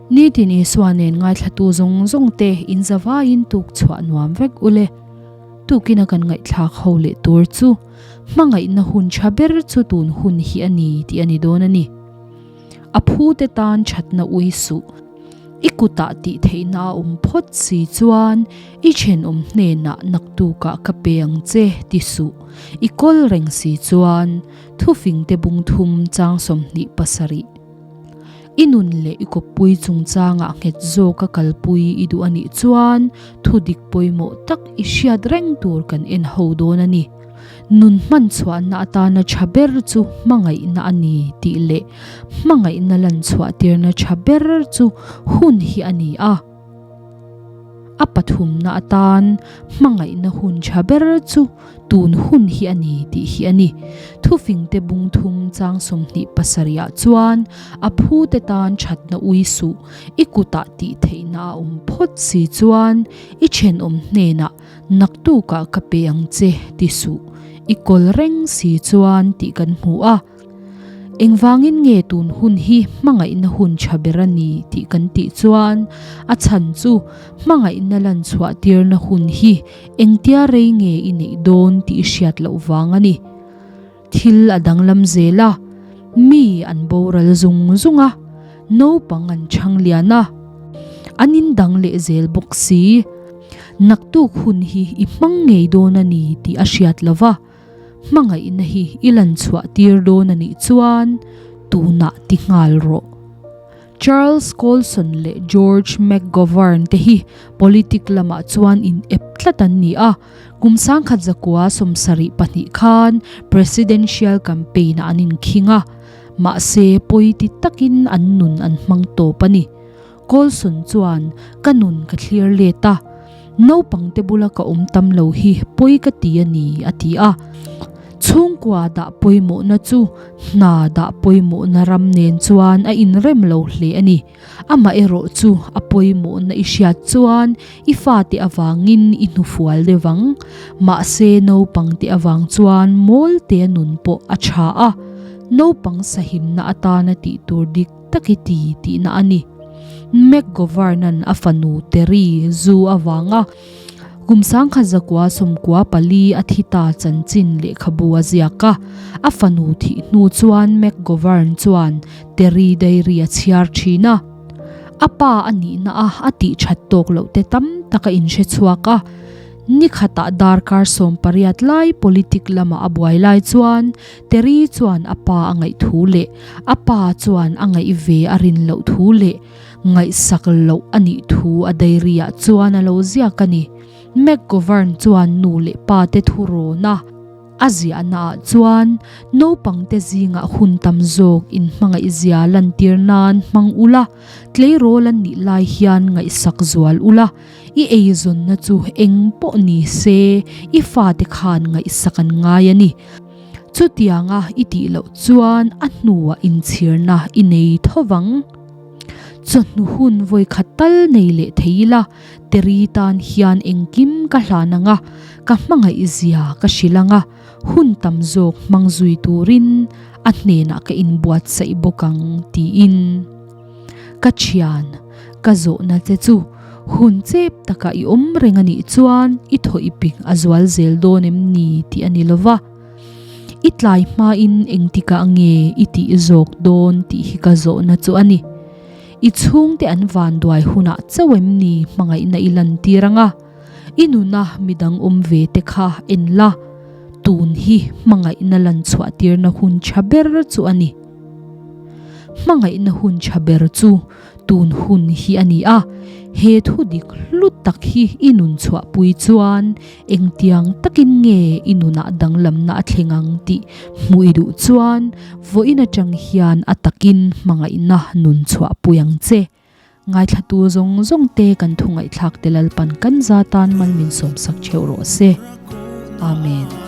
Nitin Isua nen ngaithlatu zawng zawng te in zavaiin tuk chhuah nuam vek ule. Tukin a kan ngaihthlak ho leh tur chu hmangaihna hun tha ber chu tun hun hi a ni tih a ni dawn a ni. A phu te tan thatna ui suh. I kutah tih theihna a awm phawt si chuan i thenawm hnenah naktukah ka pe ang che ti suh. I kawl reng si chuan thufingte bungthum chang 27. I nun leh i kawppui chungchangah nghet zawka kalpui i duh a nih chuan thudik pawimawh tak i hriat reng tur kan en ho dawn a ni. Nun hman chhuahna atana tha ber chu hmangaihna a ni tih leh hmangaihna lan chhuah tirna tha ber chu hun hi a ni a. A pathumna atan hmangaihna hun tha ber chu tun hun hi a ni tih hi a ni. Thufingte bung thum chang 27 ah chuan a phute tan thatna ui suh, i kutah tih theihna a awm phawt si chuan i thenawm hnenah Naktukah ka pe ang che ti suh, i kawl reng si chuan tih kan hmu a. Engvangin nge tun hun hi hmangaihna hun tha ber a ni tih kan tih chuan a chhan chu hmangaihna lan chhuah tirna hun hi engtia rei nge i neih dawn tih i hriat loh vang a ni. Thil a danglam zel a, mi an boral zung zung a, naupang an chhang lian a, an indang leh zel bawk si. Naktuk hun hi i hmang ngei dawn a ni tih a hriat lo va, hmangaihna hi i lan chhuah tir dawn a nih chuan tunah ti nghal rawh. Charles Colson leh George McGovern te hi politic lamah chuan in ep tlat an ni a, kum 1972 khan presidential campaign ah an inkhing a, mahse pawi ti takin an nun an hmang tawp a ni. Colson chuan, Ka nun ka thlir let a, naupang te bula ka awm tam lo hi pawi ka ti a ni, a ti a. Chhungkua dah pawimawhna chu hna dah pawimawhna ram nen chuan a inrem lo hle a ni. Amaherawh chu a pawimawhna i hriat chuan i fate avangin i hnufual deuh ang. Mahse naupangte avang chuan mawltea nun pawh a tha a, naupang sahimna atana tih tur dik tak i ti tihna a ni. McGovern-a'n a fanu Terry zu avanga Kum 1994 a thi ta chanchin lehkhabu a ziak a, a fanu thih hnu chuan McGovern chuan Terry Diary a chhiar thin a. A pa a nihna a a tih that tawk loh te tam tak a inhre chhuak a. Ni khatah darkar 18 lai politic lama a buai lai chuan Terry chuan a pa a ngaih thu leh a pa chuan a ngaih ve a rin loh thu leh Ngaihsak loh a nih thu a diary ah chuan a lo ziak a ni. McGovern chuan nu leh pa te thu rawn a a ziahna ah chuan naupang te zingah hun tam zawk in hmangaihzia lantir nan hmang ula, tleirawl an nih lai hian ngaihsak zual ula, i eizawnna chu eng pawh ni se i fate khan ngaihsak an ngai a ni. Chutianga i tih loh chuan a hnuah inchhirna i nei tho vang. Chawhnu hun vawi khat tal nei leh thei ila, Terry tan hian engkim ka hlan ang a, ka hmangaih zia ka hrilh ang a, hun tam zawk hmang zui turin a hnenah ka inbuatsaih bawk ang tiin. Ka thian, ka zawhna che chu hun chep taka i awm reng a nih chuan i thaw i ping a zual zel dawn em ni tih a ni lova. I tlai hmain engtikah nge i tih zawk dawn tih hi ka zawhna chu a ni. I chhungte an vanduai hunah chauh em ni hmangaihna i lantir ang a? I nuna midang awm ve te kha en la, tun hi hmangaihna lan chhuah tirna hun tha ber chu a ni. Hmangaihna hun tha ber chu Tun hun hi a ni a, he thu dik hlu tak hi i nun chhuahpui chuan engtiang takin nge i nunah danglamna a thleng ang tih hmuh i duh chuan vawiin atang hian a takin hmangaihna nun chhuahpui ang che. Ngaithlatu zawng zawng te kan thu ngaihthlak te Lalpan kan za tan mal min sawmsak theuh rawh se. Amen.